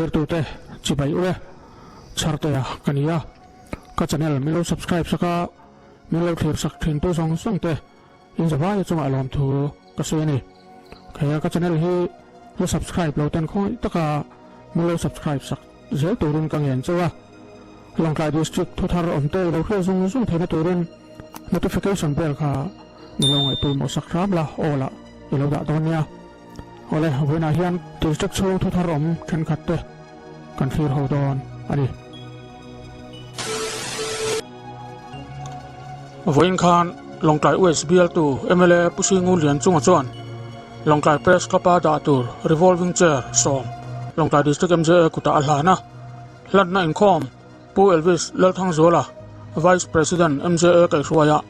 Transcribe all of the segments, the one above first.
Thlirtute chibai ule Chhartea ka ni a, ka channel min lo subscribe sak a, min lo thlir sak thintu zawng zawng te in zavaia chungah lawmthu ka sawi a ni. Khaia ka channel hi la subscribe lo ten khawngaih taka min lo subscribe sak zel turin ka ngen chauh a, Lawngtlai District thuthar awm te i lo hriat zung zung theihna turin notification bell kha i lo ngaihpawimawh sak hram la aw lah i lo dah dawn nia. Awle, vawiinah hian District chhung thuthar awm thenkhat te kan thlir ho dawn a ni. Vawiin khan Lawngtlai West bialtu mla Pu Singu Lianchunga chuan Lawngtlai Press Club-a dah tur revolving chair sawm Lawngtlai District MJA kutah a hlan a. Hlanna inkhawm Pu Elvis Lalthangzuala, Vice President MJA kaihhruaiah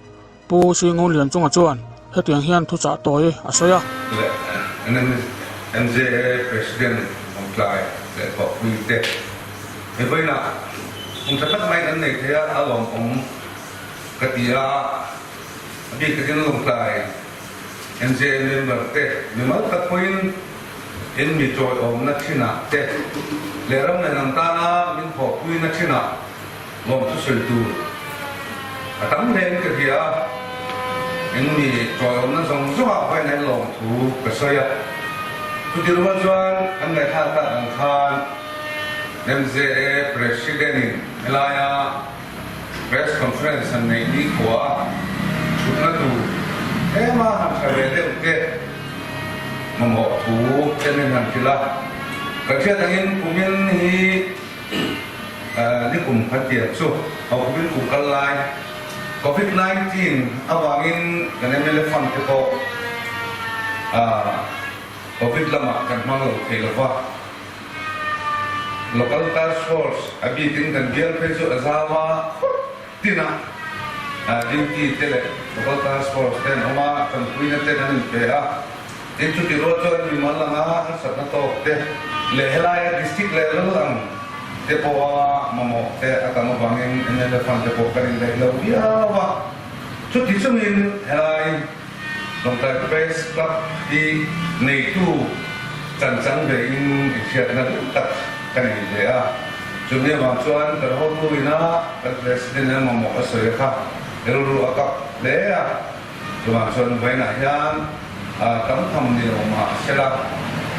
Pu Singu Lianchunga chuan hetiang hian thuchah tawi a sawi a. Leh MJA President Lawngtlai leh Thawhpui te he vawiinah kum tha tak mai kan nei thei a, a lawmawm ka ti a, a bik takin Lawngtlai MJA member te mimal tak pawhin in mi tawiawmna thinah te leh ram leh hnam tana min thawhpuina thinah Lawmthu sawi tur a tam hle in ka hria a, eng mi tawiawmna zawng zawngah pawhin an lawmthu ka sawi a. Chuti rual chuan kan ngaihthlak tak ang khan MZA President in helaia Press Conference han neih ni khua thutna tur tlema han tha ve deuh te mamawh thu te min han hrilh a. Kan hriat angin kumin hi Ni kum khat tiang chu a awmin kum kal lai Covid 19 avangin kan mla fund te pawh Covid lamah kan hmang lo thei lova, Local Task Force a bikin kan bial phei chu a zau a khawp tina duty te leh Local Task Force te an awm a, tanpuina te kan inpe a. Tin, chuti rual chuan mimal anga harsatna tawk te leh helaia district level ang te pawha mamawh te a tam avangin mla fund te pawh kan indaih lo viau a. Chuti chungin helai Lawngtlai Press Club hi neitu chan chang vein inhriatna duh tak ka nei ve a. Chumi avang chuan kan hotu ina kan President in a mamawh a sawi a kha rilru a kap hle a. Chuvang chuan vawiinah hian tam tham ni lo mah sela,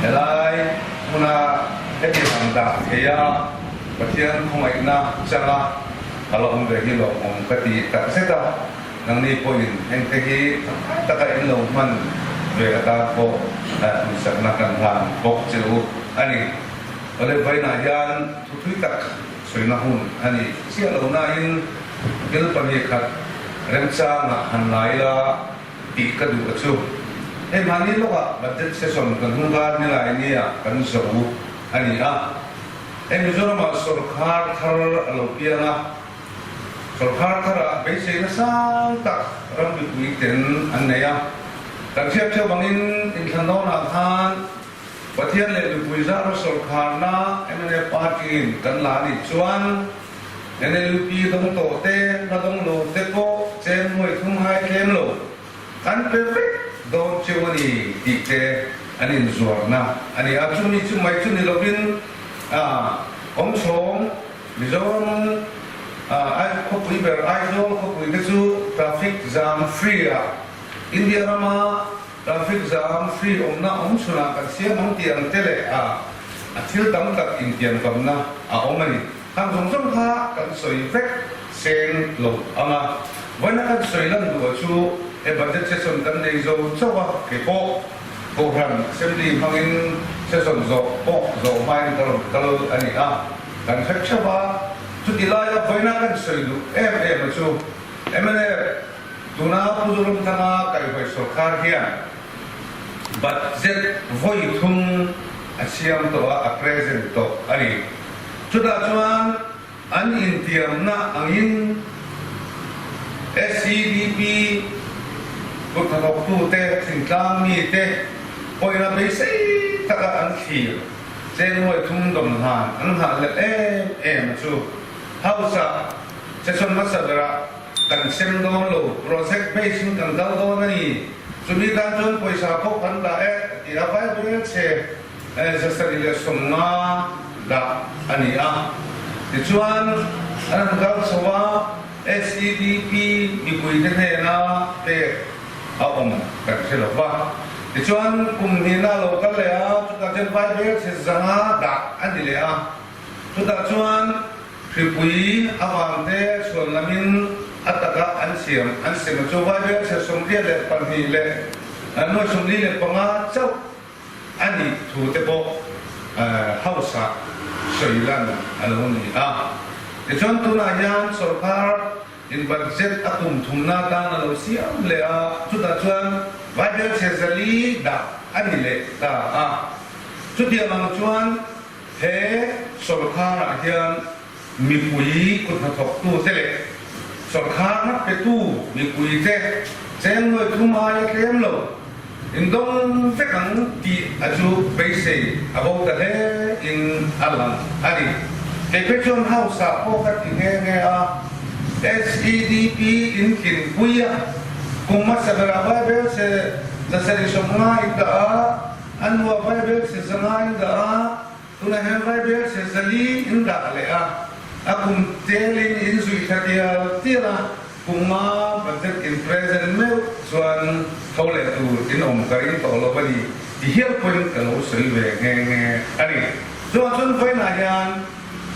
helai hmuna heti han dah thei a, Pathian khawngaihna changa a la awm ve hi lawmawm ka ti takzet a, nangni pawhin hengte hi tangkai taka in lo hman ve atan pawh duhsakna kan hlan bawk che u a ni. Awle vawiinah hian thuthui tak sawina hun a ni chiah lo nain thil 2 khat remchangah han la ila tih ka duh a chu. Hei mahni lawkah budget session kan hung kar nilai nia kan zo a ni a. Hei Mizoramah sawrkhar thar a lo piang a, sawrkhar tharah beiseina sang tak ram mipui ten an nei a. Kan hriat theuh angin inthlan dawnah khan Pathian leh mipui zara sawrkharna mnf party-in kan la anih chuan NLUP dawng tawh te, hla dawng lo te pawh chen nuai thum hai tlem lo an pe vek dawn cheu a ni tih te an inzuarna a ni a. Chumi chu mai chu ni lovin awm chhawng Mizoram khawpui ber Aizawl khawpui te chu traffic jam free a India rama Traffic jam free awmna awm chhunah kan siam ang tih ang te leh a a thil tam tak intiamkamna a awm a ni. Khang zawng zawng kha kan sawi vek seng lo ang a, vawiina kan sawi lan duh a chu he budget session kan nei zo chauh a, kei pawh Kohhran Assembly hmangin session zawh pawh zawh hmain ka rawn kal a ni a, kan hre theuh a, chuti laia vawiina kan sawi duh em em a chu mnf Tuna Pu Zoramthanga kaihhruai sawrkar hian budget vawi thum a siam tawh a, a present tawh a ni. Chutah chuan an intiamna angin SEDP kut hnathawktute, thingtlang mite pawhina beisei taka an thlir chen vawi thum dawm hlan an nghahhlelh em em a chu. House-ah session hmasa berah Kan sem dawn lo, project base in kan kal dawn a ni. Chumi tan chuan pawisa pawh kan dah e, ti a Bible che 175 dah a ni a. Tichuan, an han kal chho a, SEDP mipuite hnena pek a awm kan hre lo va. Tichuan, kum hnihna a lo kal leh a, chutah chuan Vaibelchhe zanga dah a ni leh a. Chutah chuan hripui avangte chhuan lamin a taka an siam an sem a chu Vaibelchhe 22 leh nuai 45 chauh a nih thu te pawh House ah sawi lan a lo ni a. Tichuan tunah hian sorkar in budget a kum thumna atan a lo siam leh a, chutah chuan Vaibelchhe 400 dah a ni leh ta a. Chutiang ang chuan He sawrkharah hian mipui kut hnathawktute leh sawrkharna petu mipuite cheng nuai thum aia tlem lo indawng vek ang tih a chu beisei a bo ta hle in a lang a ni. Kei phei chuan House ah pawh ka ti nghe nghe a, SEDP in tlinpui a, kum hmasa berah Bible se 750 in dah a, A nua Vaibel chhe 500 in dah a, tunah hian Vaibel chhe 400 in dah leh a, a kum telin in zuih thla tial tial a, kum nga budget in present meuh chuan tho leh tur in awm ka ring tawh lo a ni ti hial pawhin ka lo sawi ve nghe nghe a ni. Chuvang chuan vawiinah hian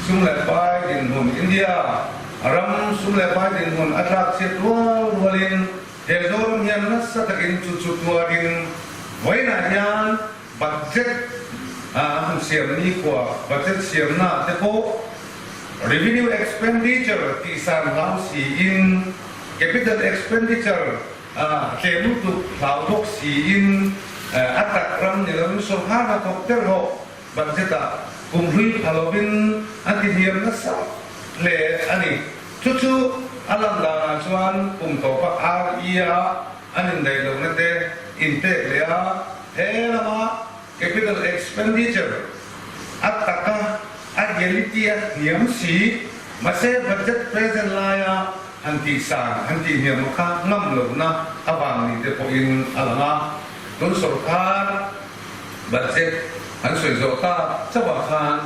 sum leh pai dinhmun India ram sum leh pai dinhmun a tlak chhiat rual rualin He Zoram hian nasa takin chu chu tuarin vawiinah hian budget a han siam nikhua budget siamna te pawh revenue expenditure tihsan hlau siin capital expenditure a tlem lutuk hlau bawk siin a tak ram ni loin sawrkar hnathawk ter hawh budget ah kum hlui pha lovin an ti hniam nasa hle a ni. Chu chu a lan danah chuan kum tawpa RE-a an indaih lohna te inpek leh a, he lama capital expenditure a taka a reality a hniam si, mahse budget present laia han tihsan han tihhniam kha ngam lohna avang ni te pawhin a lang a. Tun sawrkar budget an sawi zawh tak chauhah khan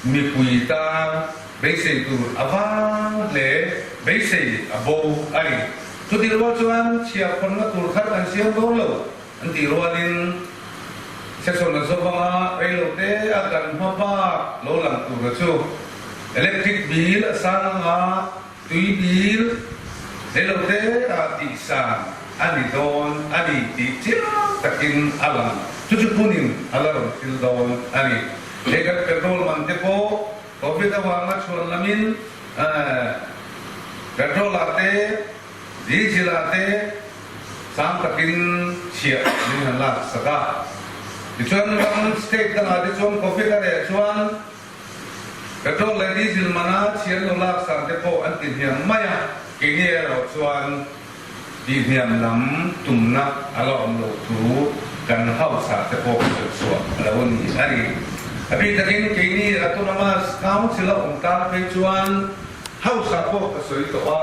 Mipui tan beisei tur a vang hle, beisei a bo a ni. Chutih rual chuan chhiahkhawnna tur thar kan siam dawn lo an tih rualin session a zawm anga reilote a kan hma bak lo lang tura chu electric bill a sang anga Tui dil reilote ah tihsan a ni dawn a ni tih chiang takin a lang. Chu chu punin a la rawn thil dawn a ni. He kan petrol man te pawh Covid avanga chhuan lamin petrol ah te diesel ah te sang takin chhiah min han lak sak a. Tichuan ram state dangah te chuan Covid a reh chuan Petrol leh diesel mana chhian lo lak san te pawh an ti hniam mai a, keini erawh chuan tihhniam lam tumna a la awm loh thu kan hausa te pawh sawi chhuah a lo ni a ni. A bik takin keini Autonomous Council a awm tan phei chuan hausa pawh ka sawi tawh a,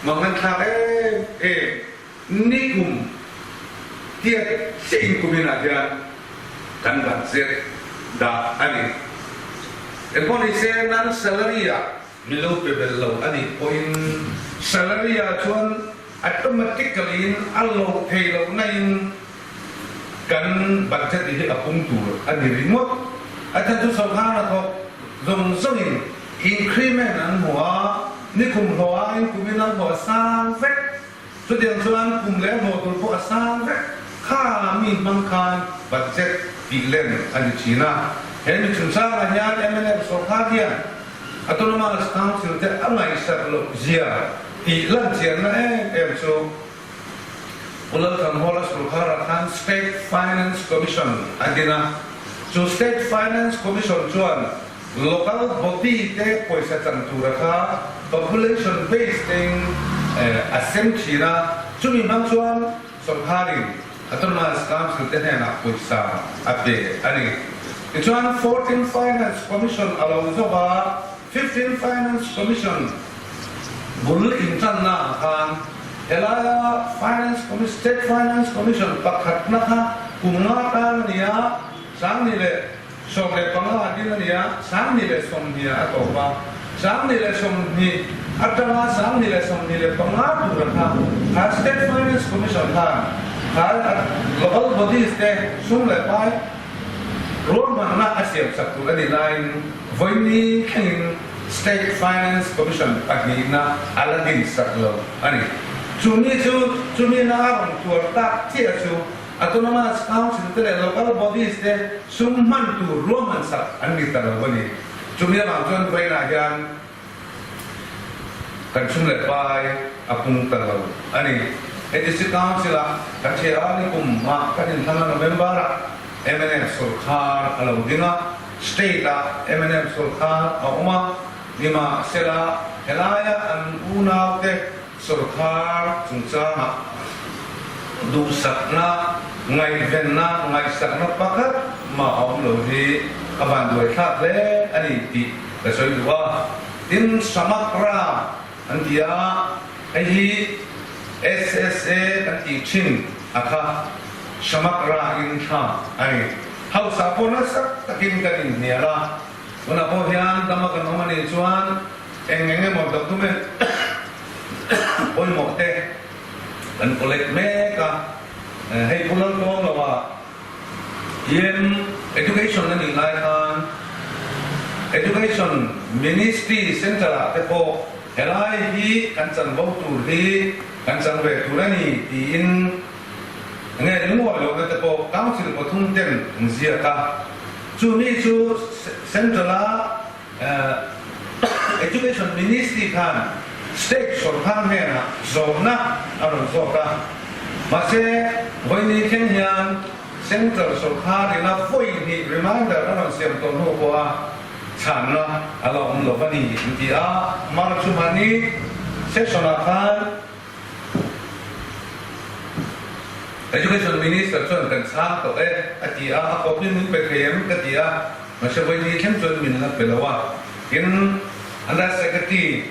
mangan thlak em em Nikum tiat chiah inkuminah hian kan budget dah a ni. Engpawhnise nan salary-ah min lo pe belh lo a nih pawhin salary-ah chuan automatically-in a lo thei loh nain kan budget hi a pung tur a ni ringawt. A chhan chu sawrkar hnathawk zawng zawngin increment an hmu a, nikum hlawh aiin kumin an hlawh a sang vek. Chutiang chuan kum leh hlawh tur pawh a sang vek. Kha mi hmang khan budget tih len a ni thin a. He mi chungchangah hian mnf sawrkar hian Autonomous Council te a ngaihsak loh zia tih lan chianna em em chu Pu Lalthanhawla sawrkarah khan State Finance Commission a din a. Chu State Finance Commission chuan Local body te pawisa chan tura kha population base tein a sem thin a, chumi hmang chuan sawrkarin Autonomous Council te hnenah pawisa a pe a ni. Tichuan Fourteen Finance Commission a lo zawk a, Fifteen Finance Commission bul intanna ah khan helaia Finance Commission, State Finance Commission pakhatna kha kum nga tan a ni a, Sangni leh. 15 a din a ni a, 2020 ah a tawp a. 2020 atanga 2025 tura kha kha State Finance Commission khan kha local bodies te sum leh pai ruahmanna a siamsak tur a nih laiin vawiini thlengin State Finance Commission pahnihna a la dinsak lo a ni. Chumi chu chumina a rawn tuar tak chiah chu Autonomous Council te leh Local Bodies te sum hman tur ruahmansak an ni ta lo a ni. Chumi avang chuan vawiinah hian kan sum leh pai a pung ta lo a ni. He District Council-ah kan hria a, nikum ah kan inthlang a November-ah mnf sawrkhar a lo ding a, State-ah mnf sawrkhar a awm a, nimahsela helaia an unaute Sawrkhar chungchangah duhsakna, ngaihvenna, ngaihsakna pakhat mah a awm lo hi a vanduai thlak hle a ni tih ka sawi duh a. Tin, Samakra an ti a, hei hi SSA kan tih thin a kha Samakra in thla a ni. Hausa pawh nasa takin kan inhnial a, tunah pawh hian dama kan awm a nih chuan Eng eng emaw document pawimawh te kan collect mek a, hei Pu Laltawng lo ah hian Education a nih lai khan Education Ministry Central ah te pawh helai hi kan chanvo tur hi kan chang ve tur a ni tiin nge lungawi lohna te pawh Council pathum ten an ziak a, chumi chu Central a Education Ministry khan State sawrkar hnenah zawhna a rawn zawk a, mahse vawiini thleng hian Central sawrkar ina vawi hnih reminder a rawn siam tawh hnu pawha chhanna a la awm lo a ni an ti a, March hmani session-ah khan Education Minister chuan kan chhang tawh e a ti a, a copy min pe thei em ka ti a, mahse vawiini thleng chuan min la pe lo a. Tin, Under Secretary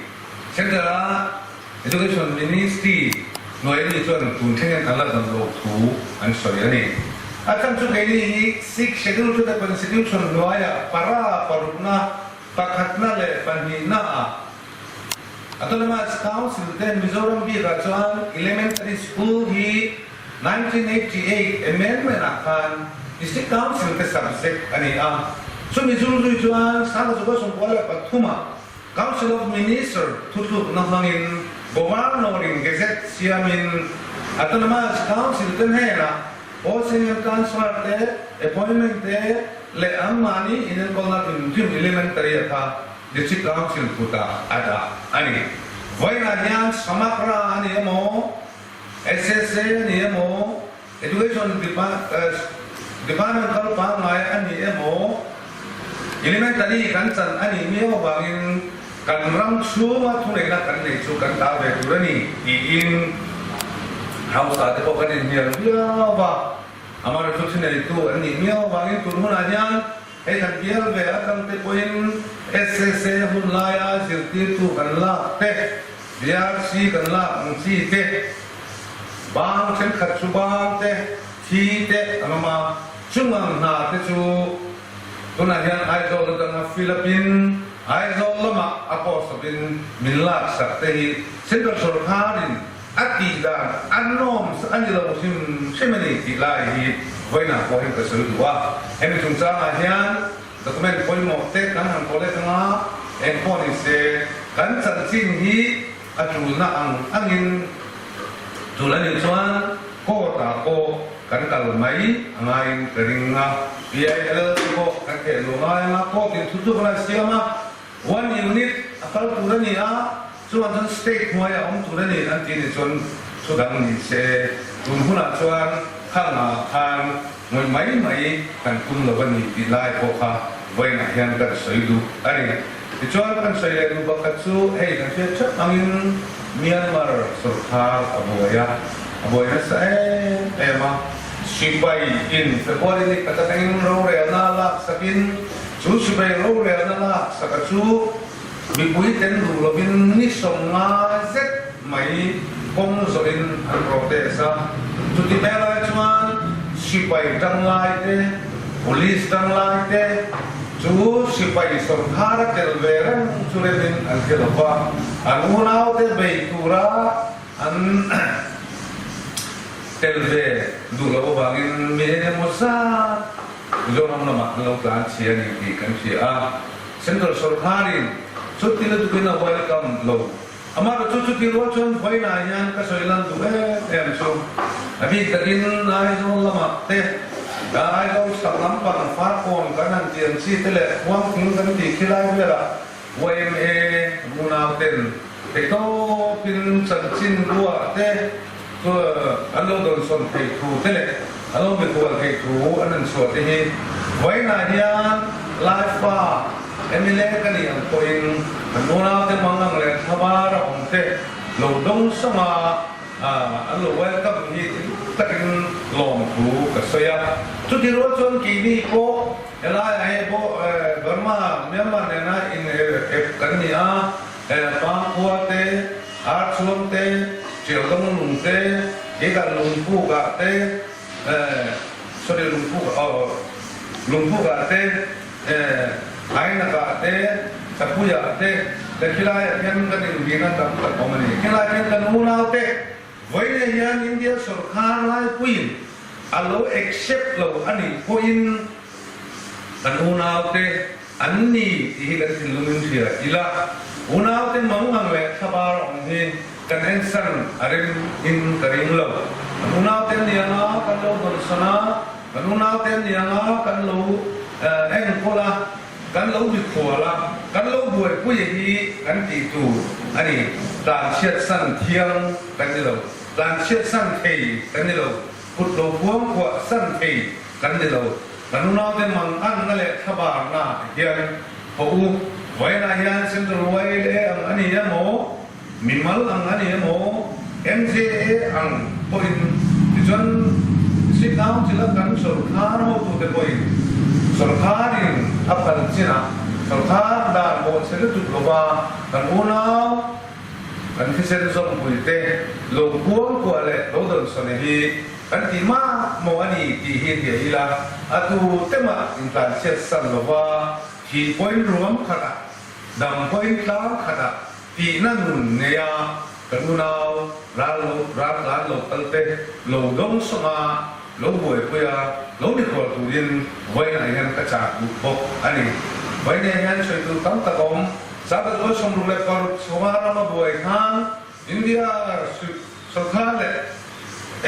Central a Education Ministry hnuai ami chuan tun thlengin an la dam loh thu an sawi a ni. A chhan chu keini hi Sixth Schedule to the Constitution hnuaia para parukna, pakhatna leh pahnihna ah Autonomous Council te Mizoram bikah chuan Elementary School hi 1988 Amendment ah khan District Council te subject a ni a, chumi zung zui chuan 1993 ah Council of Minister thutlukna hmangin Governor in Gazette siamin Autonomous Council te hnenah Posting and Transfer te, Appointment te leh anmahni inenkawlna hrim hrim Elementary a kha District Council kutah a dah a ni. Vawiinah hian Samakra a ni emaw, SSA a ni emaw, Education Department kal pangngai a ni emaw, Elementary kan chan a nih miau avangin kan ram chhunga thuneihna kan neih chu kan ta ve tur a ni tiin Hausa te pawh kan inhnial viau a. Amaherawhchu thuneitu an nih miau avangin tun hunah hian Hei kan bial ve atang te pawhin SSA hun laia zirtirtu kan lak te, BRC kan lak ang chi te, bang thenkhat chu bang te, thi te an awm a, chung ang hna te chu tunah hian Aizawl atanga fill up in Aizawl lamah a post lovin min lak sak te hi Central Sawrkarin A tih dan a norms a ni lo hrim hrim a ni tih lai hi vawiinah pawh hian ka sawi duh a. Hemi chungchangah hian document pawimawh te kan han collect anga eng pawh ni se kan chanchin hi a tulna ang angin tul a nih chuan court ah pawh kan kal mai a ngaiin ka ring a. PIL te pawh kan theh luh ngai anga court in thutluk a la siam a, one unit a kal tur a ni a. Chuan chuan state hnuai a awm tur a ni an ti ni chuan thu dang ni se, tun hunah chuan khang ah khan ngawih mai mai kan tum lo a ni tih lai pawh kha vawiinah hian kan sawi duh a ni. Tichuan kan sawi leh duh pakhat chu hei kan hriat theuh angin Myanmar sawrkhar a buai a, a buai nasa em em a, sipai in February ni khat atangin rorelna laksakin chu sipai rorelna laksaka chu Mipui ten duh lovin ni 50 zet mai kawng zawhin an protest a, chuti hmel lai chuan sipai tanglai te, Police danglai te chu sipai sawrkhar a tel ve reng chu remin an hre lo va, an unaute bei tura an tel ve duh loh avangin mi eng emaw zat Mizoram lamah an lo tlan chhi a ni tih kan hria a. Central sawrkharin chuti lutukin a welcome lo. Amah chu chuti rual chuan vawiinah hian ka sawi lan duh em em chu a bik takin Aizawl lamah te, Aizawl chhak lampang Farkawn kan han tih ang chi te leh Khuangthing kan tih khi lai velah yma unau ten theihtawpin chanchin buah te chu an lo dawnsawn theih thu te leh an lo mikhual theih thu an han chhuah te hi vawiinah hian Laifa mla ka nih ang pawhin kan unaute mang ang leh thlabar a awm te lo dawng sawng a, an lo welcome hi thil takin lawm thu ka sawi a. Chuti rual chuan keini pawh helaiah hei pawh Burma, Myanmar nena in ep kan ni a, Pangkhua te, Archhuang te, Tialdawng lung te, Kedan lungpukah te, sorry lungpuk aw lungpukah te, Ainakah te, Sapuiah te leh khilaiah hian kan inbihna tam tak awm a ni. Khilai hian kan unaute vawiin hian India sawrkar laipuiin a lo accept lo a nih pawhin kan unaute an ni tih hi kan thinlungin hria ila, unaute mangang leh thlabar awm hi kan ensan a rem in ka ring lo. Kan unaute an ni anga kan lo dawnsan a, Kan unaute an ni ang a, kan lo enkawl a, kan lo mikhual a, kan lo buaipui hi kan tih tur a ni. Tlanchhiatsan thiang kan ni lo, tlanchhiatsan thei kan ni lo, kut lo kuangkuah san thei kan ni lo. Kan unaute manganna leh thlabarna hian haw u, vawiinah hian Central YLA ang a ni emaw, Mimal ang a ni emaw, MJA ang pawhin tichuan District Council a kan sawrkhar hotute pawhin sawrkharin a phal chinah sawrkhar dan bawhchhe lutuk lova kan unau kan thisen zawmpuite lo kuangkuah leh lo dawnsawn hi kan tih mak maw a ni tih hi hria ila a tu te mah intlanchhiat san lova thih pawhin ruam khatah dam pawhin tlang khatah Tihna nun neia kan unau ral lo ral tlan lo kal te lo dawng sawng a, lo buaipui a, lo mikhual turin vawiinah hian ka chak duh bawk a ni. Vawiinah hian sawi tur tam tak a awm. Zata 66 chhunga rama buai khan India sawrkar leh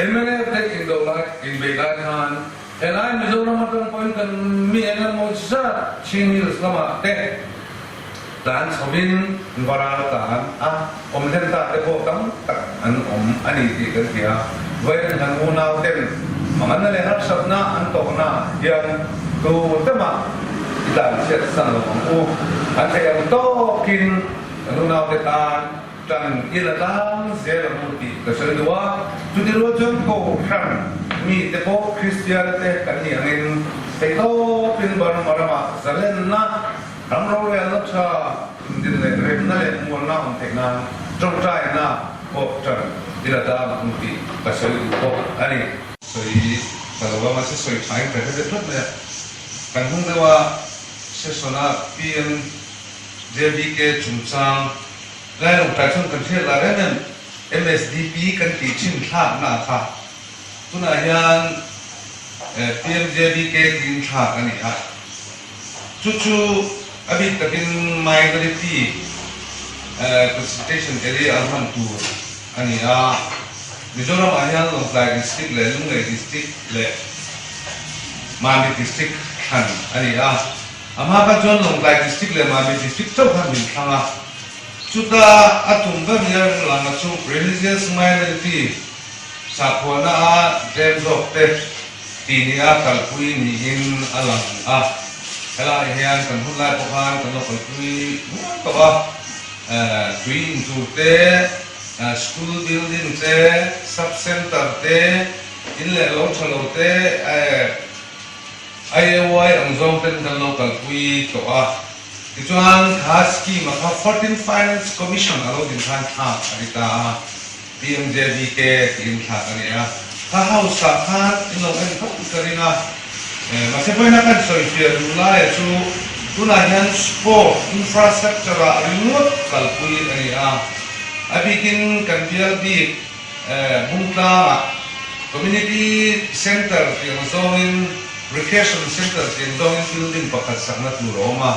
mnf te indo lai inbei lai khan helai Mizoram atang pawhin kan mi eng emaw zat Chin Hills lamah te Tlan chhovin varal tan a awm hlen ta te pawh tam tak an awm a ni tih kan hria. Vawiin kan unau ten manganna leh harsatna an tawkna hian tu te mah i tlan chhiat san lo ang u. An theih ang tawkin kan unau te tan tan i la tlang zel ang u tih ka sawi duh a. Chuti rual chuan Kohhran mi te pawh Kristian te kan nih angin theihtawpin Burma ramah zalenna Ram rorelna tha indin leh remna leh mualna awm theih nan tawngtaina pawh tan i la ta ang tih ka sawi duh bawk a ni. Sawi ta lo a, mahse sawi tha in ka hre ve tlat mai a. Kan hnung deuh a session a PMJBK chungchang lai lawngtlai chuan kan hriat lah reng em MSDP kan tih thin thlakna kha tunah hian PMJBK tiin thlak a ni a. Chu chu a bik takin minority concentration area a hman tur a ni a. Mizoram ah hian Lawngtlai District leh Lunglei District leh Mamit District thlan a ni a. A hma khan chuan Lawngtlai District leh Mamit District chauh khan min thlang a. Chuta a tum ber nia langa chu religious minority sakhuana a tlem zawk te Tih ni a kalpui niin a lang a, helaiah hian kan hun lai pawh khan kan lo kalpui nual tawh a, tui intur te, school building te, sub center te, in leh lo tha lo te, IAY ang zawng ten kan lo kalpui tawh a. Tichuan kha scheme a kha Fourteen Finance Commission a lo din khan thlak a ni ta a. PMJVK tiin thlak a ni a, kha house ah khan in lo en phawt ka ring a. Mahse pawina kan sawifiah duh laia chu tunah hian sport infrastructure ah ringawt kalpui a ni a, a bikin kan bial bik Bungtlangah community centre tih ang zawngin recreation centre tih ang zawngin building pakhat sakna tur a awm a.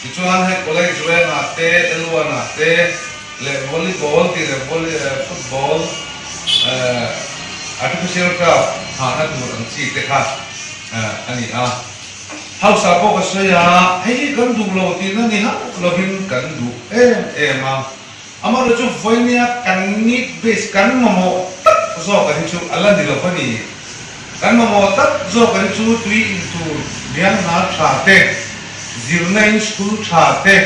Tichuan hei college vengah te, L1 ah te leh volleyball tih leh volley football artificial turf nghahna tur ang chi te kha a ni a. House ah pawh ka sawi a, hei hi kan duh lo tihna ni hauh lovin kan duh em em a. Amaherawhchu chu vawinia kan need base kan mamawh tak zawk a hi chu a la ni lo a ni. Kan mamawh tak zawk a hi chu tui in tur bianghna tha te, zirna in school tha te,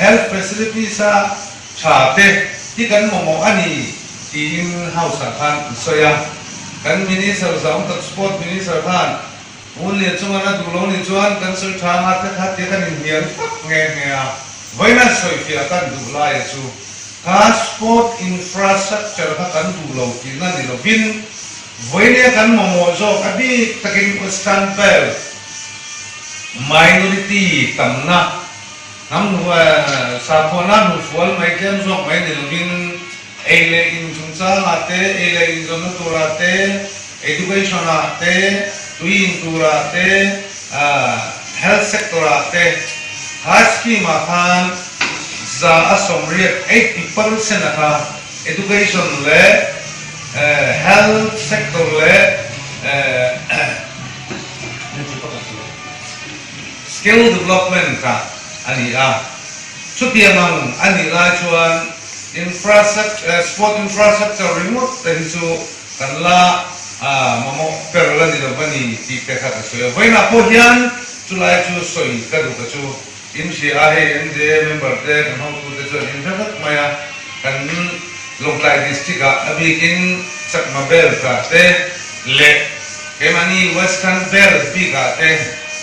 health facilities a tha te hi kan mamawh a ni tiin House ah khan an sawi a. Kan Minister zahawm tak Sport Minister khan Ngunlian chunga na duh lo nih chuan kan sawi tha anga te kha tia kan inhnial fak nghe nghe a, vawiina sawifiah kan duh laia chu kha sport infrastructure kha kan duh lo tihna ni lovin vawinia kan mamawh zawk a bik takin Western Belt minority tamna hnam sakhuana hnufual mai tlem zawk mai ni lovin Ei leh in chungchangah te, ei leh in zawnna turah te, education ah te, tui in turah te, health sector ah te, kha scheme ah khan 80% 80% a kha education leh health sector leh skill development kha a ni a. Chutiang ang a nih lai chuan Infrastructure, sport infrastructure ringawt te hi chu kan la mamawh ber la ni lo va ni tih te kha ka sawi a. Vawiinah pawh hian chulai chu sawi ka duh ka chu in hria a, hei NDA member te kan hotute chuan in hre vek mai a, kan Lawngtlai district ah a bikin Chakma belt ah te leh keimahni Western belt bik ah te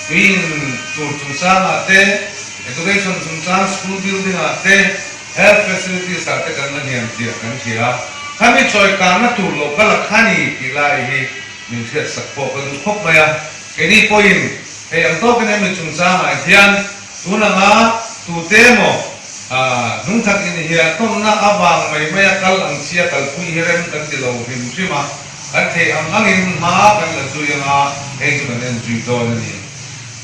tui in tur chungchang ah te, education chungchang school building ah te, Health facilities ah te kan la hniam tih kan hria. Khami chawi karna tur lo ka la kha ni tih lai hi min hriat sak pawh ka duh khawp mai a. Keini pawhin hei ang tawkin hemi chungchangah hian tun anga tute emaw hnungthat inhiahtawnna avang mai maia kal ang chia kalpui hi rem kan ti lo hrim hrim a, kan theih ang angin hma kan la zui anga hei chu kan en zui dawn a ni.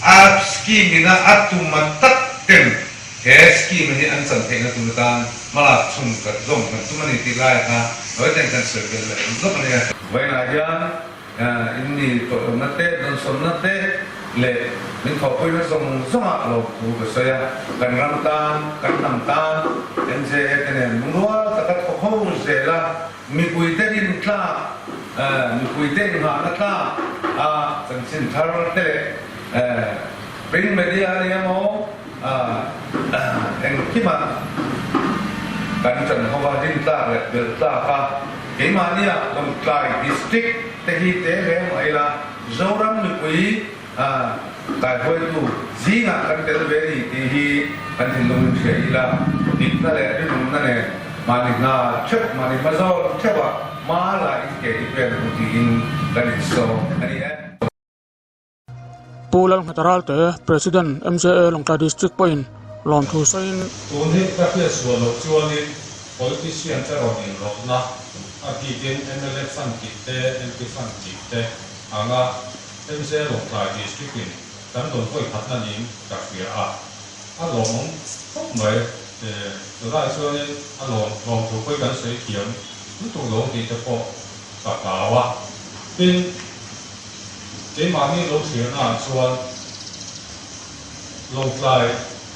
A scheme ina a tuma tak ten He scheme hi an chan theihna tur atan hmalak chhung kan zawm kan tum a ni tih lai kha Noiten kan sawi belh leh zawk a nia. Vawiinah hian in mi tawhawmna te, dawnsawnna te leh min thawhpuina zawng zawngah lawmthu ka sawi a. Kan ram tan, kan hnam tan MJA te nen lungrual taka thawk ho zel a, mipuite rintlak, mipuite inghahna tlak a chanchin thar te leh print media a ni emaw, Engkimah kan chan ho a, rin tlak leh belh tlak a, keimahnia Lawngtlai District te hi te hle mai ila, Zoram mipui kaihruaitu zingah kan tel ve ni tih hi kan thinlung in hria ila, dikna leh rinawmna nen mahni hna theuh, mahni hma zawn theuhah hma la in ke i pen ang tiin kan insawm a ni e. Pu Lalnghata Ralte, President, MJA Lawngtlai District pawhin lawmthu sawiin. Tun hi ka hriat sual loh chuanin politician te rawn inrawlhna, a bikin mla fund tih te, MP fund tih te anga MJA Lawngtlai District in kan rawn vawi khatna niin ka hria a, a lawmawm khawp mai. Tunah chuanin a lawm lawmthu pawh hi kan sawi thiam lutuk lo tih te pawh ka hlau a, tin, Keimahni lo thlirnaah chuan Lawngtlai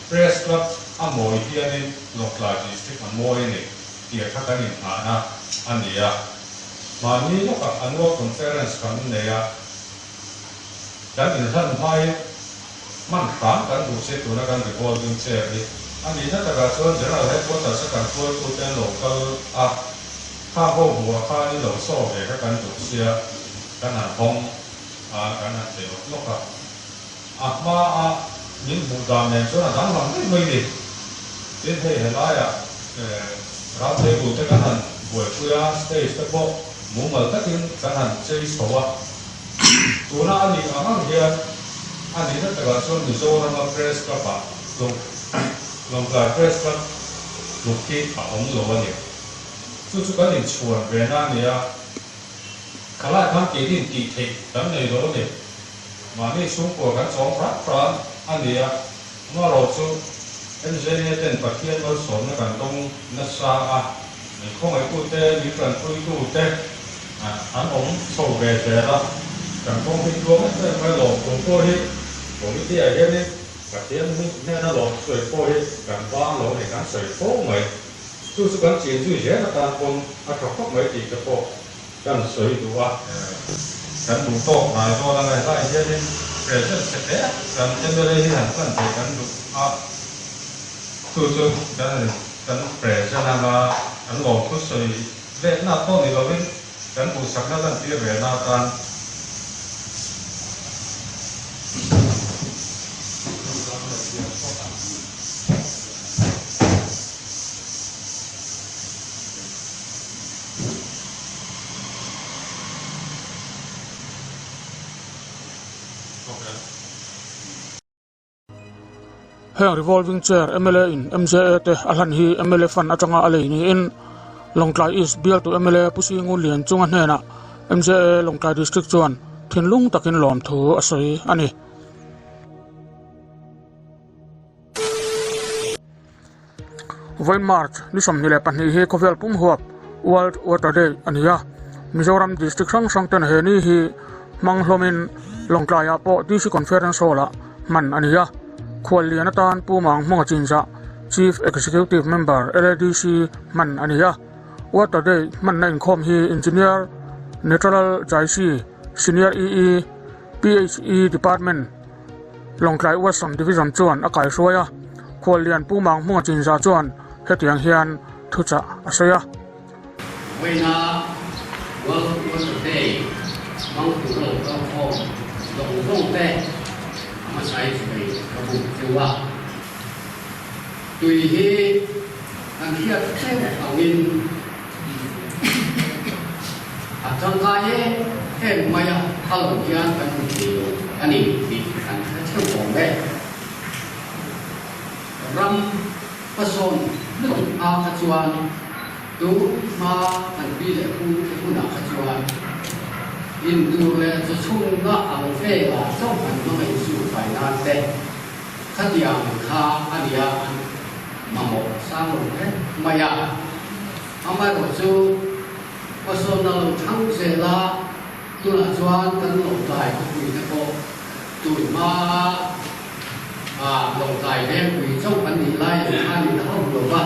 Press Club a mawi hianin Lawngtlai District a mawi a ni tih kha kan inngahna a ni a. Mahni lawkah Annual Conference kan nei a, kan inhlan hmain hman hram kan duh che tuna kan revolving chair hi a nihna takah chuan General Headquarters a kan hruaitute an lo kal a, kha ho hmuhah khanin lo saw ve kha kan duh sia. Kan han hawng a, kan han che lawk lawk a. A hma a min hmuh dan nen chuan a danglam daih mai ni. Tin, hei helaiah round table te kan han buaipui a, stage te pawh mumal takin kan han chei chho a. Tuna a nih ang ang hian a nihna takah chuan Mizorama Press Club-ah Lawngtlai Press Club tluk hi a awm lo a ni. Chu chu kan inchhuan ve na a ni a, khalai khan keini intih theih kan nei lo a ni. Mahni chhungkua kan chawm hram hram a ni a, amaherawhchu MJA ten Pathian malsawmna kan dawng nasa a, min khawngaihtute, min tanpuitute an awm chho ve zel a, kan kawng hi tluang em em mai lawm tur pawh hi committee ah hianin Pathian hnena lawm sawi pawh hi kan vang lo a ni, kan sawi fo mai. Chu chu kan chin zui zel atan pawn a tha khawp mai tih te pawh kan sawi duh a. Kan duh tawk hnai dawn a ngaihlah hianin present che hle kan mla hi han hman theih kan duh a, chu chu kan kan present anga kan lawmthu sawi letna pawh ni lovin kan duhsakna lantir ve na atan. Heng revolving chair mla in MJA te a hlan hi mla fund atanga a lei niin Lawngtlai East bialtu mla Pu Singu Lianchunga hnenah MJA Lawngtlai District chuan thinlung takin lawmthu a sawi a ni. Vawiin March ni 22 hi khawvel pum huap World Water Day a ni a, Mizoram District hrang hrang ten he ni hi hmang hlawmin Lawngtlaiah pawh DC Conference Hall-ah hman a ni a. Khuallian atan Pu Mang Hmunga Chinzah, Chief Executive Member LADC hman a ni a. Water Day hmanna inkhawm hi Engineer Natural Jaisi, Senior EE, PHE Department, Lawngtlai Western Division chuan a kaihruai a, Khuallian Pu Mang Hmunga Chinza chuan hetiang hian thuchah a sawi a. Vawiina World Water Day hmang tur lo kal khawm zawng zawng te a hmasai sawi ka buk cheu a. Tui hi kan hriat theuh angin A tangkai em em mai a, a lo hian kan hmu thei lo a ni tih kan hre theuh awm e. Ram hmasawn lutuk hma kha chuan tu hma kan pi leh pu te hunah kha chuan intur leh chawchhunna ang velah chauh an hmangaih zu fai nan te khatiang kha a nia an mamawh sang lo hle mai a. Amaherawhchu, hmasawnna lo thang zel a, tunah chuan kan Lawngtlai khawpuite pawh tun hma a Lawngtlai vengpui chauh an nih lai ang kha ni ta hauh lo va,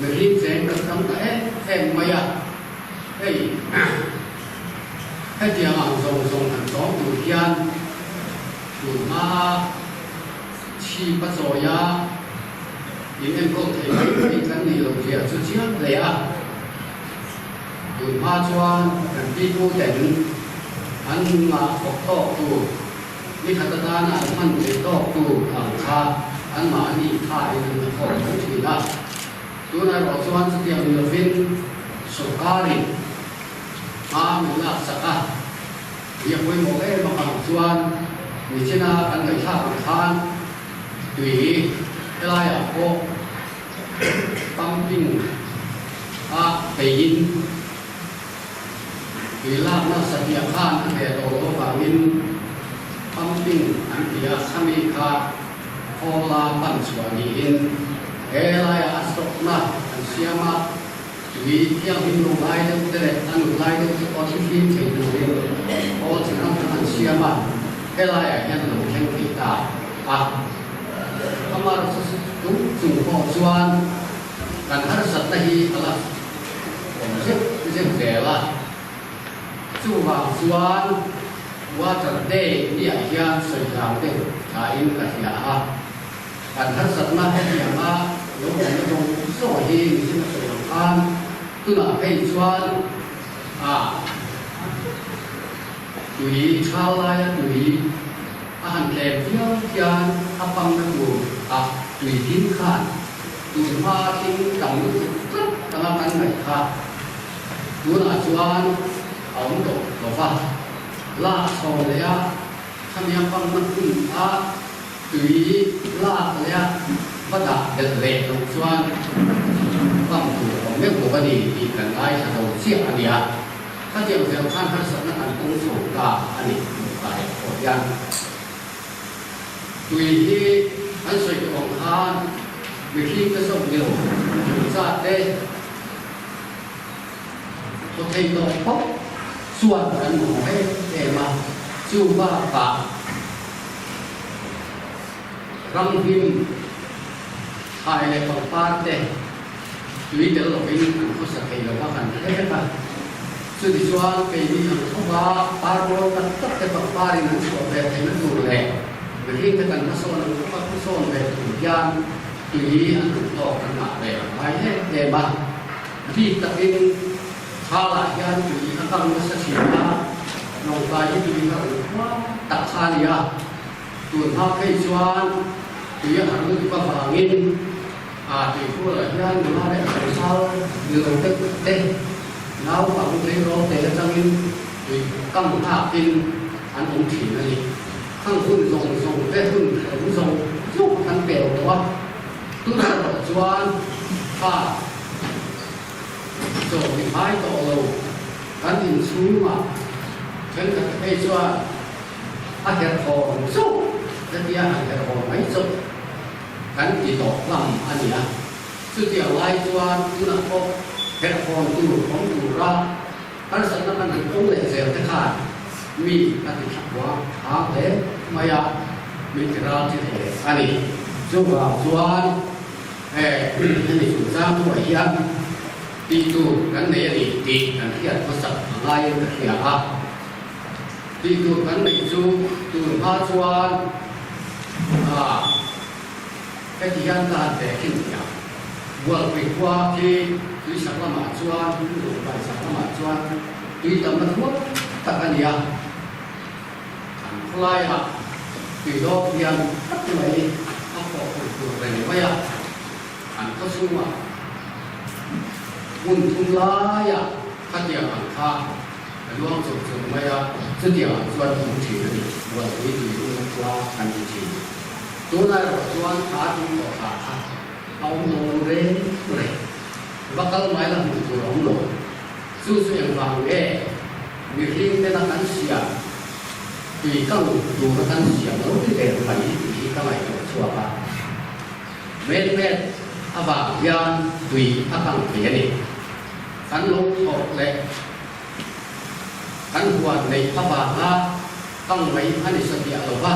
mihring cheng kan tam ta em em mai a, hei hetiang ang zawng zawng han chawm tur hian tun hma a chhip a chawi a, In enkawl thei mai mai kan nih loh zia chu chiang hle a, tun hma chuan kan pipu ten an ngah thawk tawk tur, ni khat atana an hman thei tawk tur ang kha anmahni thain an la thawk tho thin a. Tunah erawh chuan chutiang ni lovin sawrkarin hma min laksak a, mi a pawimawh em avang chuan nichina kan ngaihthlak ang khan, Tui helaiah pawh pumping a peiin tui lakna satliah khan a hneh tawh loh avangin pumping an ti a, khami kha khawla pan chhuah niin helaiah a stock-na an siam a, tui thianghlim lo lai deuh te leh a nut lai deuh te pawh thlifim thei turin khawl chi hrang hrang an siam a. Helaiah hian lo thleng thei ta a, amah chu chung pawh chuan kan harsatna hi a la awm zeuh zeuh zel a, chuvang chuan Water Day niah hian sawi hlau deuh thain ka hria a, kan harsatna hetianga lo awmna zawng zawng hi mihring a sawi ang khan tunah phei chuan a. Tui thal laia tui a han tlem viau hian a pangna tur ah tui hlim khan tun hma thing tam lutuk tlat anga kan ngaih kha tunah chuan a awm tawh lo va. Lak chhawn leh a, khami a pangna hmun kha tui lak leh a va dah belh leh loh chuan pang tur a awm meuh lo a ni tih kan ngaithla lo chiah a nia. Khatiang zel khan harsatna kan pung chho ta a ni tih ta leh pawh hian tui hi an sawi tawh ang khan mihring te zawk ni lo nungcha te Thaw thei tawh phawt chuan kan hmu em em a, chu bakah ramhnim thlai leh pangpar te tui tel lovin an khawsa thei lo va kan hre vek a. Chuti chuan keini ang thawva par mawi tak tak te pangparin an chhuah ve theihna tur leh mihring te kan hmasawn ang thawva hmasawn ve tur hian tui an duh tawk kan ngah ve a ngai em em a. Bik takin thalah hian tui a kang nasa thin a, Lawngtlai hi tui har hma tak kha a ni a, tun hma phei chuan tui a har lutuk avangin a tuikhurah hian nula leh tlangval ni lo deuh te naupang tleirawl te atangin tui kang nghakin an awm thin a ni. Khang hun zawng zawng te hun hrehawm zawng zawng kha kan pel tawh a, tunah erawh chuan kha Chaw ti phai tawh lo kan inchhungah thenkhat te phei chuan a herhawm chauh hetia han herhawm mai chauh kan ti tawh hlâm a ni a. Chutiang lai chuan tunah pawh herhawm tur awm tura harsatna kan han tawng leh zel te khan mi a ti thlakhua thang hle mai a, min ti ral chi hle a ni. Chuvang chuan. He hemi chungchang thuah hian tih tur kan nei a ni tih kan hriat hmasak a ngaiin ka hria a. Tih tur kan neih chu tun hma chuan ah heti hian ka han ve thin tih a. Bualpui khua khi tuisak lamah chuan, Lungpaisak lamah chuan tui tamna thuak tak a ni a. An khawlaiah tuilawk hian tak mai a khawh tur tur reng mai a, an khawchhungah hmun thum laiah khatiang ang kha a luang chawp chawp mai a, chutiang ang chuan hmu thin a ni, Bualpui tui lung khua kan ti thin. Tunah erawh chuan kha tui tawh thlah kha a awm lo lo reng reng, va kal mai la hmuh tur a awm lo. Chu chu engvang nge mihring tena kan siam, tui kang tura kan siam lo ni der mai tih hi ka ngaihtuah chhuak a. Melmet avang hian tui a kang thei a ni. Kan lo thawk leh kan huan neih avanga kang mai a ni satliah lo va.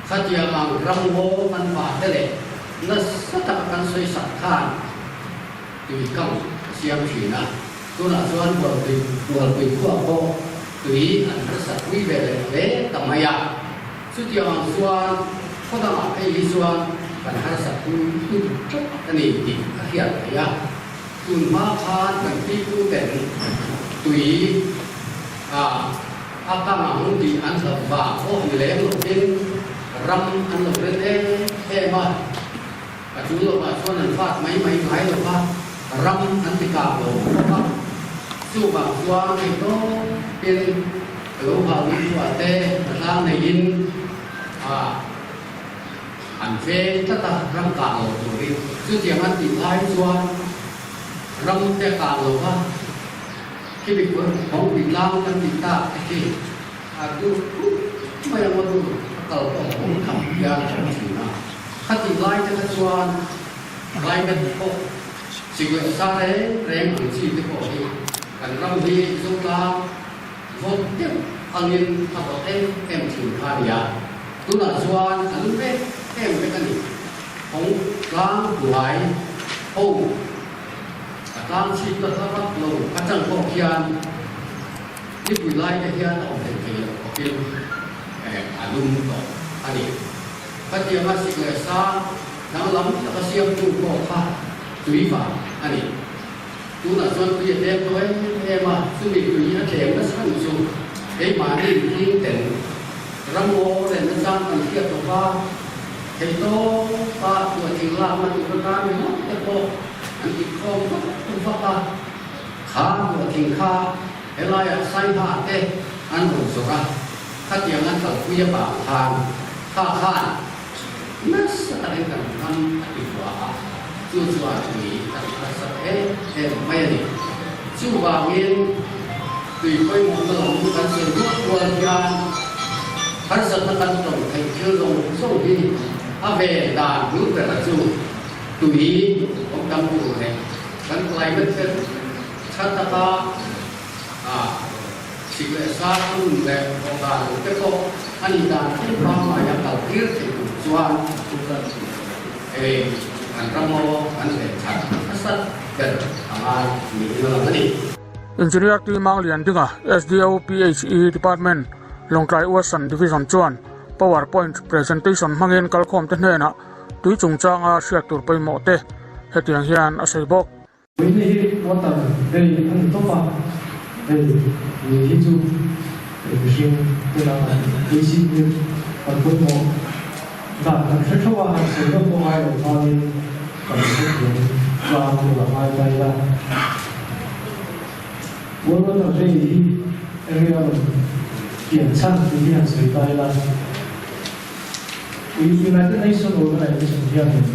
Khatiang ang ramngaw kan vah te leh nasa taka kan sawi sak khan, Tui kang a siam thin a, tunah chuan Bualpui Bualpui khuah pawh tui an harsat pui ve leh hle ta mai a. Chutiang ang chuan khaw dangah phei hi chuan kan harsat pui lutuk tlat a ni tih a hriat theih a. Tun hma khan kan pipu ten tui a a kang ang tih an hlauh vang pawh ni lem lovin ram an lo ren em em a. A tul lovah chuan an fat mai mai ngai lo va, ram an ti kang lo bawk a. Chuvang chuan hei tawpin ka lo hau in chhuah te hlatlang neiin ah an veng tlat a, ram kang lo turin. Chutiang an tih lai chuan ram te a kang lo va, khimi kawngpui tlang kan tih tak te khi a dur khut mai ang a dur a kal pawh a awm tham hian a awm thin a. Khatih lai te kha chuan climate pawh chik leh sa reng reng ang chi te pawh hi kan ram hi Zotlang vawt deuh angin a vawt em em thin kha a ni a. Tunah chuan a lum em em vek a ni. Hawng tlang hnuai ho a tlang chhip la hla vak lo atang pawh khian nipui lai te hian a awm thei thei lo khawpin a lum tawh a ni. Khatianga sik leh sang danglam taka siamtu pawh kha tui vang a ni. Tunah chuan tui a tlem tawh em em a, chumi tui a tlem nasa ni chu keimahni mihring ten ramngaw lenna chang kan hriat lo va, theihtawpa tuahthing lakna tur atan ringawt te pawh an inkhawm vak vak a, kha tuahthing kha helaiah saiha te. an rawn zawrh a, khatiang an kalpui avang khan kha khan nasa takin kan ram a ti hua a, chu chuan tui kan harsat em em mai a ni. Chuvangin tui pawimawhna lam kan sawi rual rual hian harsatna kan tawng theih thil zawng zawng hi a ven dan bul bera chu tui awm tam tur leh kan climate te tha taka a sik leh sa hun leh thawhdan lo te pawh a nih dan thil pangngaia kal tir theih tur chuan hei kan ram aw kan ven that nasat ber a ngai niin a lang a ni. Engineer T. Mangliandinga, SDO PHE Department, Lawngtlai Uasan Division chuan Power Point Presentation hmangin kalkhawmte hnenah tui chungchanga hriat tur pawimawh te hetiang hian a sawi bawk. Puihna hi water day a ni tawp a, hei ni hi chu mihring te lama basic need kan pawimawh dan kan hre theuh a, han sawi deuh pawh ngai loh khanin kan hrethiam tlang tur a ngai ta ila. World Water Day hi enge a rawn pian chhan tih hi han sawi ta ila. United Nation Organization hianin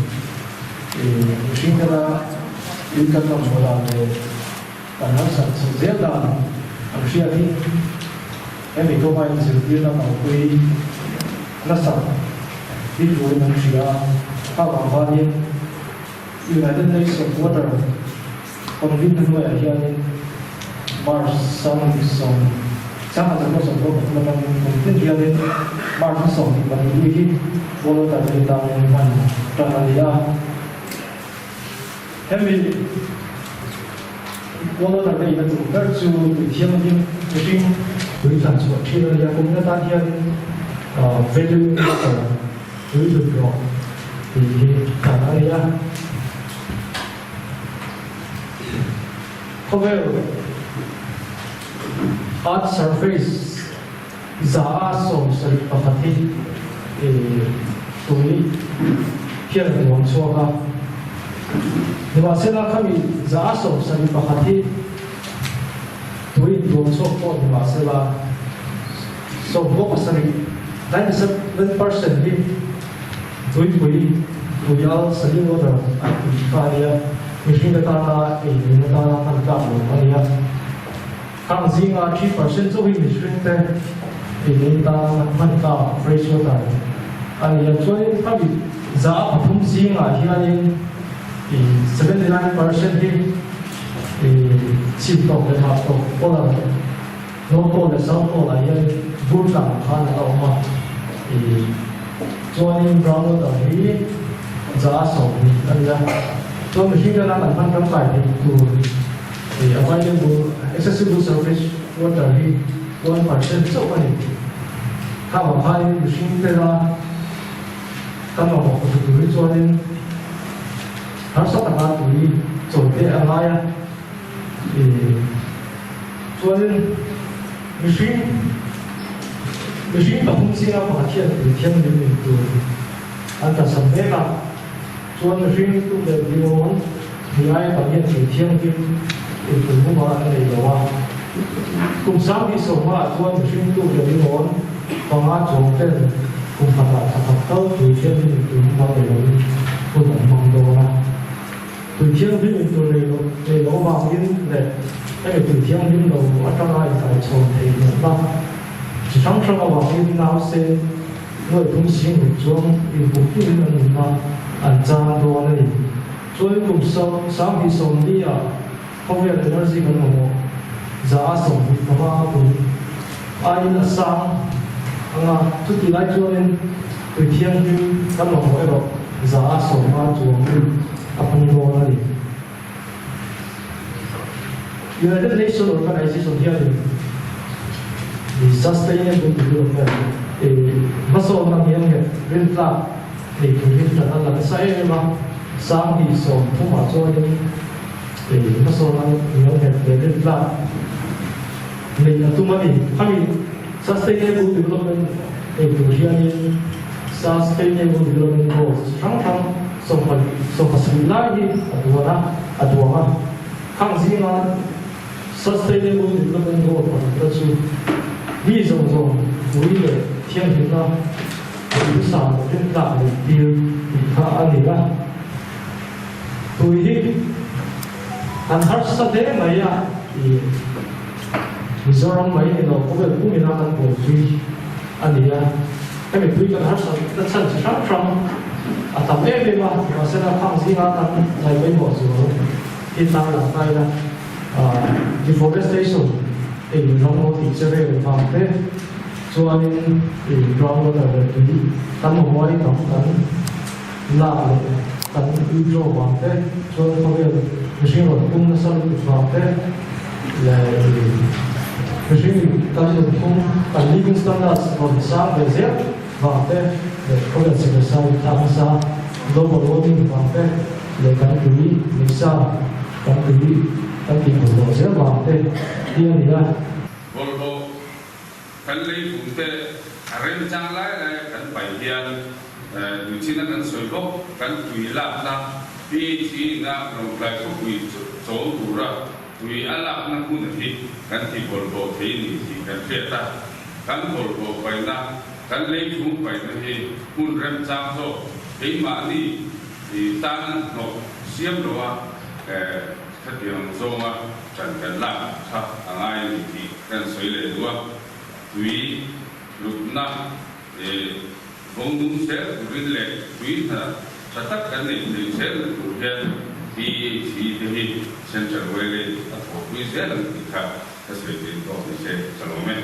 mihring tana tui kan mamawh dan leh kan harsat chhoh zel dan an hriat hi hemi kawnga inzirtirna kalpui nasat hi turin an hria a. Kha vang khanin United Nation Water Convene hnuaiah hianin March 20, 2023 atangin kum tin hianin March ni 22 hi World Water Day tanin hman tan a ni a. Hemi World Water Day na tum ber chu tui thianghlim mihring tui thlan chhuah thin a ni a, kum atan hianin Value Water tui hlut rawh tih hi thlan a ni a. Khawvel Earth surface 171 hi tui hian a tuam chhuak a. Nimahsela khami 171 hi tui intuam chhuak pawh nimahsela 97, 97%, hi Tuipui, Tuial, Saline water an tih kha a nia, mihring atana ei min atana hman tlak lo a nia. Khang zinga 3% chauh hi mihring te ei min atana hman tlak fresh water a nia. Chuanin khami 3% zingah hianin 79% hi chhim tawk leh hah tawk polar North Pole leh South Pole ah hian bur tlang khan a la awm a, chuanin ground water hi 20% a ni a, chuan mihring tana kan hman tangkai theih tur available accessible surface water hi 1% chauh a ni. Kha vang khanin mihring tena kan mamawh khawp tur hi chuanin harsa taka tui chawi te a ngai a. Chuanin mihring mihring pathum zinga pakhat hian tui thianghlim in tur an tlasam mek a, chuan mihring tu leh dirawn ni aia tam hian tui thianghlim in tur hmunah an nei lo a. Kum 2015 ah chuan mihring tu leh dirawn panga chuang ten kum khatah thla khat tal tui thianghlim in tur hmunah nei loin hun an hmang dawn a. Tui thianghlim in tur nei lo nei lo avangin leh hemi tui thianghlim lo atanga inkaichhawn theih hnawhna chi hrang hrang avangin nause nuai thum sing ruk chuang inpuk turin an nunna an chang dawn a ni. Chuanin kum 2040 ah khawvel energy kan mamawh 25% a pun aiin a sang anga chuti lai chuanin tui thianghlim kan mamawh erawh 150 chuangin a pung dawn a ni. United Nations Organization hianin Sustainable Development hmasawnna hniamnghet rintlak nei turin tan a la nasa em em a, 2030 ah chuanin hmasawnna hniamnghet leh rintlak nei a tum a ni. Khami Sustainable Development ei tur hianin Sustainable Development Goals chi hrang hrang 17 lai hi a duan a, a duang a. Khang zinga Sustainable Development Goal pakhat te chu. Mi zawng zawng pui leh thianghlimna duhthusam rintlak neih tir tih kha a ni a. Tui hi kan harsa hle mai a i Mizoram mai ni lo khawvel pumina kan buaipui a ni a. Hemi tui kan harsat na chhan chi hrang hrang a tam em em a, mahsela khang zinga kan ngaihpawimawh zual hi tar lang ta ila. Deforestation ei ram ngaw tih che vel vang te chuanin ei ground water leh tui kan mamawh hi tam kan lak leh kan withdraw vang te chuan khawvel mihring rawn pum nasa lutuk vang te leh mihring kan nunphung kan living standards rawn sang ve zel vang te leh khawvel sipai inthlak nasa global warming vang te leh kan tui neihsa Kan tui kan tih duh loh zel vang te hi a ni a. Bawlhhlawh kan lei vung te a remchang lai lai kan paih hian nuchina kan sawi bawk. Kan tui lakna PHE na Lawngtlai khawpui chawm tura tui a lakna hmun hi kan ti bawlhhlawh thei ni tih kan hriat a. Kan bawlhhlawh paihna, kan lei vung paihna hi hmun remchang zawk keimahni I tan hnawh siam lo a, khatiang zawnga ṭan kan lak kha a ngai a ni tih kan sawi leh duh a. Tui hlutna vawng nung zel turin leh tui hna ṭha tak kan neih theih zelna tur hian PHE te hi Central Railway a thawhpui zel ang tih kha ka sawi theih tawk ni se ka lawm e.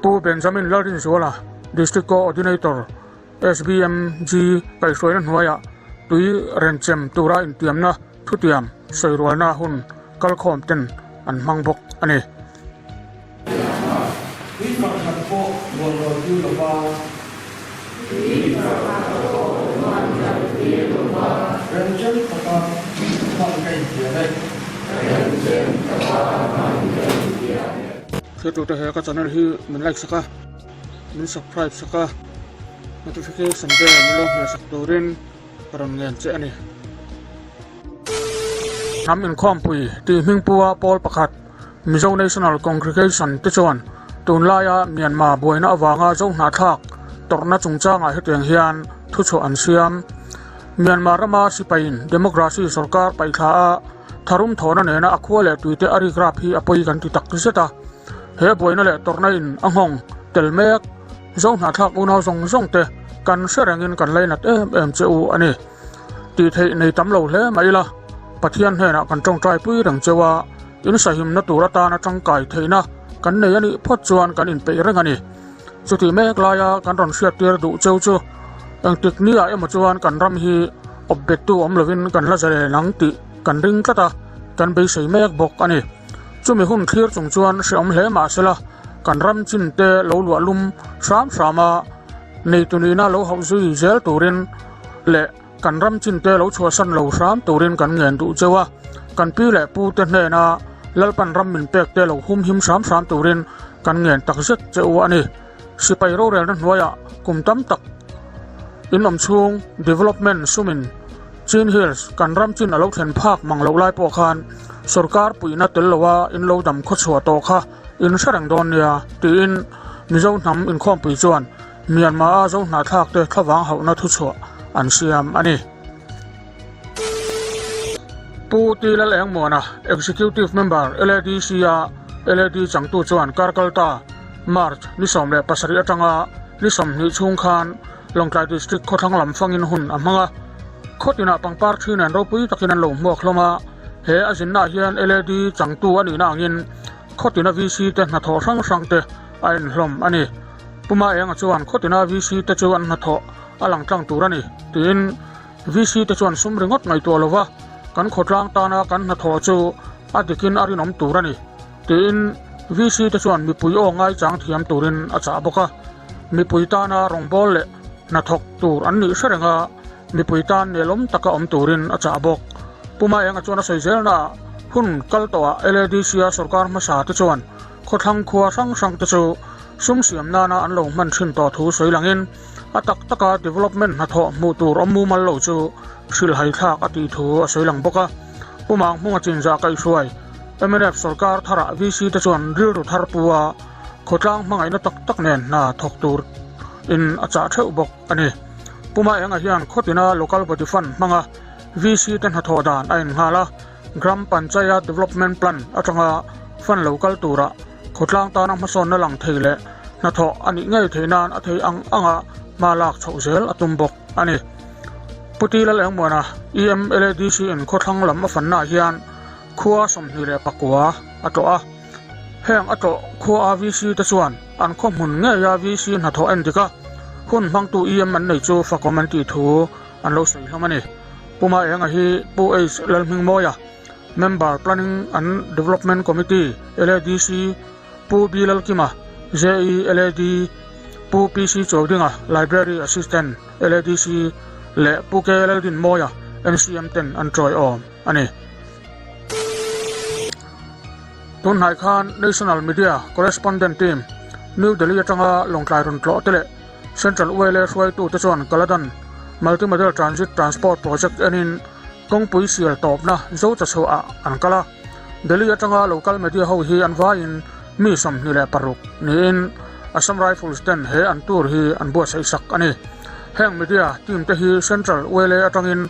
Pu Benjamin Lalrinzuala, District Coordinator, SBMG kaihhruaina hnuaiah tui renchem tura intiamna thutiam sawirualna hun kalkhawm ten an hmang bawk a ni. Tui pakhat pawh luan rawn tir lo va. Tui pakhat pawh luan rawn tir lo va. Renchem taka hman ka intiam e. Renchem taka hman ka intiam e. Hriatute he ka channel hi min like sak a. Min subscribe sak a, notification bell min lo hmeh sak turin ka rawn ngen che a ni. Hnam inkhawmpui tih hmingpua pawl pakhat Mizo National Congregation te chuan tunlaia Myanmar buaina avanga zo hnahthlak tawrhna chungchangah hetiang hian thuchhuah an siam. Myanmar rama sipaiin democracy sorkar paihthla a tharum thawhna nena a khua leh tuite a rikrap hi a pawi kan ti tak zet a. He buaina leh tawrhna in a nghawng tel mek. Zo hnahthlak unau zawng zawng te kan hre rengin kan lainat em em che u a ni. Tih theih nei tam lo hle mah ila, Pathian hnenah kan tawngtai pui reng cheu a, in sahimna tur atana tangkai theihna kan nei a nih phawt chuan kan inpeih reng a ni. Chutih mek laia kan rawn hriattir duh cheu chu engtik niah emaw chuan kan ram hi awpbettu awm lovin kan la zalen ang tih kan ring tlat a, kan beisei mek bawk a ni. Chumi hun thlir chung chuan hreawm hle mah sela, kan ram chin te lo luah lum hram hram a, neitu nihna lo hauh zui zel turin leh kan ram chin te lo chhuahsan lo hram turin kan ngen duh cheu a, kan pi leh pu te hnena Lalpan ram min pek te lo humhim hram hram turin kan ngen takzet che u a ni. Sipai rorelna hnuaiah kum tam tak in awm chhung development sumin Chin Hills kan ram chin a lo thlen phak mang loh lai pawh khan sorkar puihna tel loa in lo dam khawchhuah tawh kha in hre reng dawn nia tiin Mizo hnam inkhawmpui chuan Myanmar-a Zo hnahthlakte thlavang hauhna thuchhuah an siam a ni. Pu T Lalengmuana, Executive Member, LADC-a LAD changtu chuan Karkalta, March ni 17 atanga ni 20 chhung khan Lawngtlai District khawthlang lam fangin hun a hmang a. Khaw tinah pangpar thi nen ropui takin an lo hmuak hlawm a. He a zinnaah hian LAD changtu a nihna angin khaw tina VC te hnathawh hrang hrang te a inhlawm a ni. Puma Enga chuan khaw tina VC te chu an hnathawh a lang tlang tur a ni tiin VC te chuan sum ringawt ngaihtuah lova kan khawtlang tana kan hnathawh chu a dikin a rinawm tur a ni tiin VC te chuan mipui aw ngaichang thiam turin a chah bawk a. Mipui tana rawngbâwl leh hnathawk tur an nih hre reng a, mipui tan nelawm taka awm turin a chah bawk. Puma Enga chuan a sawi zelnaah hun kal tawhah LADC-a sorkar hmasa te chuan khawthlang khua hrang hrang te chu sum siam nana an lo hman thin tawh thu sawi langin a tak taka development hnathawh hmuh tur awm mumal lo chu hrilhhai thlak a tih thu a sawi lang bawk a. Puma Hmunga Chinzah kaihhruai mnf sorkar tharah VC te chuan rilru thar pu a. Khawtlang hmangaihna tak tak nen hna thawk tur in a chah theuh bawk a ni. Puma Enga hian khawtina Local Body Fund hmanga VC te hnathawh dan a innghal a, Gram Panchayat Development Plan atanga fund lo kal tura khawtlang tana hmasawnna lang thei leh hnathawh a nih ngei theih nan a thei ang anga hma lak chhoh zel a tum bawk a ni. Pu Ti Lalengmuana, EMLADC in khawthlang lam a fannaah hian khua 24 a tlawh a. Heng a tlawh khua a VC te chuan an khaw hmun ngeia VC hnathawh en dik a, hun hmangtu EM an nei chu fakawm an tih thu an lo sawi hlawm a ni. Pu Maenga hi Pu H Lalhmingmawia, Member, Planning and Development Committee, LADC, Pu B Lalkima, JE, LAD, Pu PC Chaudinga, Library Assistant, LADC leh Pu K Laldinmawia, NCM ten an tawiawm a ni. Tunhnai khan National Media Correspondent Team, New Delhi atanga Lawngtlai rawn tlawh te leh Central ULA hruaitute chuan Kaladan Multimodal Transit Transport Project enin kawngpui sial tawpna Zocha chhuahah an kal a. Delhi atanga local media ho hi an vaiin mi 26 niin Assam Rifles ten he an tour hi an buatsaih sak a ni. Heng media team te hi Central ULA atangin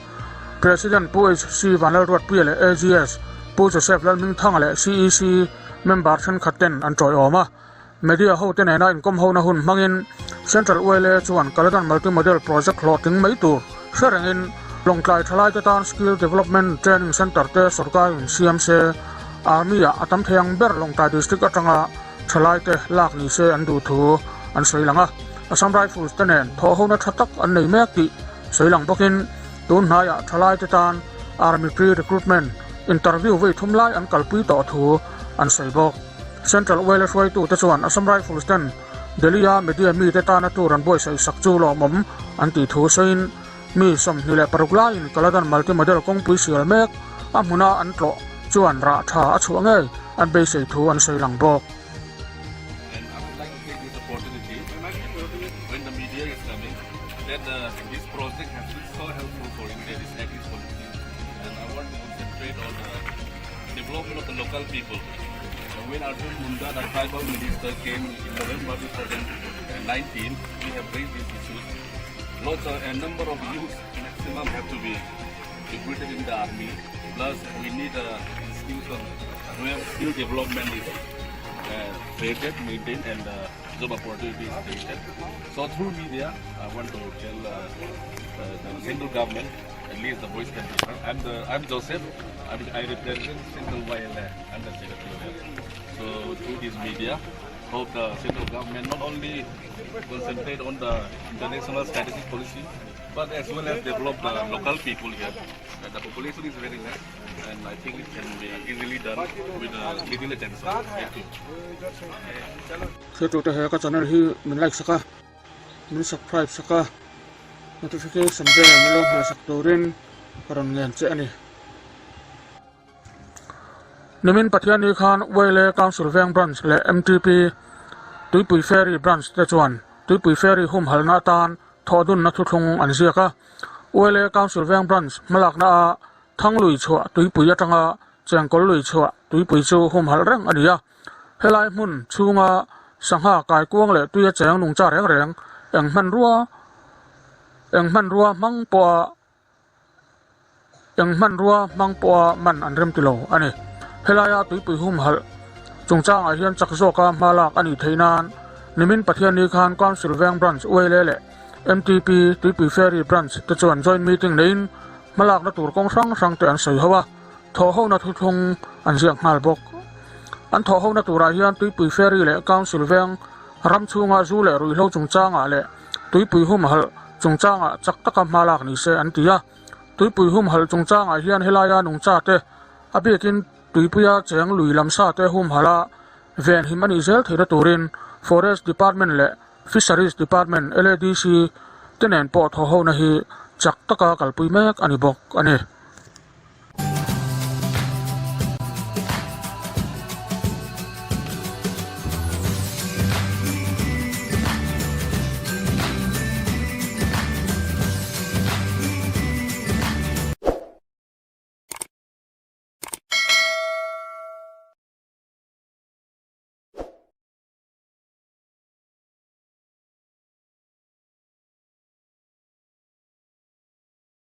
President Pu HC Vanlalruatpuia leh AGS Pu Joseph Lalhmingthanga leh CEC member thenkhat ten an tawiawm a. Media hote nena inkawm hona hun hmangin Central ULA chuan Kaladan Multi-Model Project hlawhtling mai tur hre rengin Lawngtlai thalaite tan Skill Development Training Centre te sawrkarin siam se, Army-ah a tam thei ang ber Lawngtlai District atanga thalaite lak ni se an duh thu an sawi lang a. Assam Rifles te nen thawhhona tha tak an nei mek tih sawi lang bawkin tun hnaiah thalaite tan Army Pre-Recruitment Interview vawi thum lai an kalpui tawh thu an sawi bawk. Central Oil hruaitute chuan Assam Rifles ten Delhi-a media mite tana tur an buaitsaih sak chu lawmawm an tih thu sawiin mi 26 laiin Kaladan Multi-Model kawngpui sial mek a hmuna an tlawh chuan rah tha a chhuah ngei an beisei thu an sawi lang bawk. And I would like to take this opportunity when the media is coming that uh, this project has been so helpful for India, this Act East policy. And I want to concentrate on the development of the local people. Uh, when Arjun Munda, the tribal minister, came in November 2019, we have raised these issues. Lots of, a number of youths maximum have to be recruited in the army. Plus, we need a institution where skill development is created, maintained, and job opportunities created. So through media, I want to tell the central government, at least the voice can be heard. I'm the I'm Joseph. I represent Central YLA. I'm the secretary there. So through this media, hope the central government not only concentrate on the international strategic policy, but as well as develop the local people here. The population is very less, and I think it can be easily done with little attention. Thank you. Thiltute he ka channel hi min like sak a, min subscribe sak a, notification bell min lo hmeh sak turin ka rawn ngen che a ni. Nimin Pathianni khan Wele Council Veng Branch leh MTP Tuipui Ferry Branch te chuan Tuipui Ferry humhalna atan thawhdunna thuthlung an ziak a. Wele Council Veng Branch hmalakna a Thang lui chhuah tuipui atanga Chengkawl lui chhuah tuipui chu humhalh reng a ni a. Helai hmun chhunga sangha kaikuang leh tuia cheng nungcha reng reng eng hmanrua eng hmanrua hmang pawha Eng hmanrua hmang pawha man an rem ti lo a ni. Helaia tuipui humhalh chungchangah hian chak zawka hma lak a nih theih nan nimin Pathianni khan Council Veng Branch ULA leh MTP Tuipui Ferry Branch te chuan joint meeting neiin hmalakna tur kawng hrang hrang te an sawi ho a, thawhhona thuthlung an ziak nghal bawk. An thawhhona turah hian Tuipui Ferry leh Council Veng ram chhunga zu leh ruihhlo chungchangah leh Tuipui humhalh chungchangah chak taka hma lak ni se an ti a. Tuipui humhalh chungchangah hian helaia nungcha te, a biakin tuipuia cheng lui lam sa te humhalh a venhim a nih zel theihna turin Forest Department leh Fisheries Department, LADC, te nen pawh thawhhona hi chak taka kalpui mek a ni bawk a ni.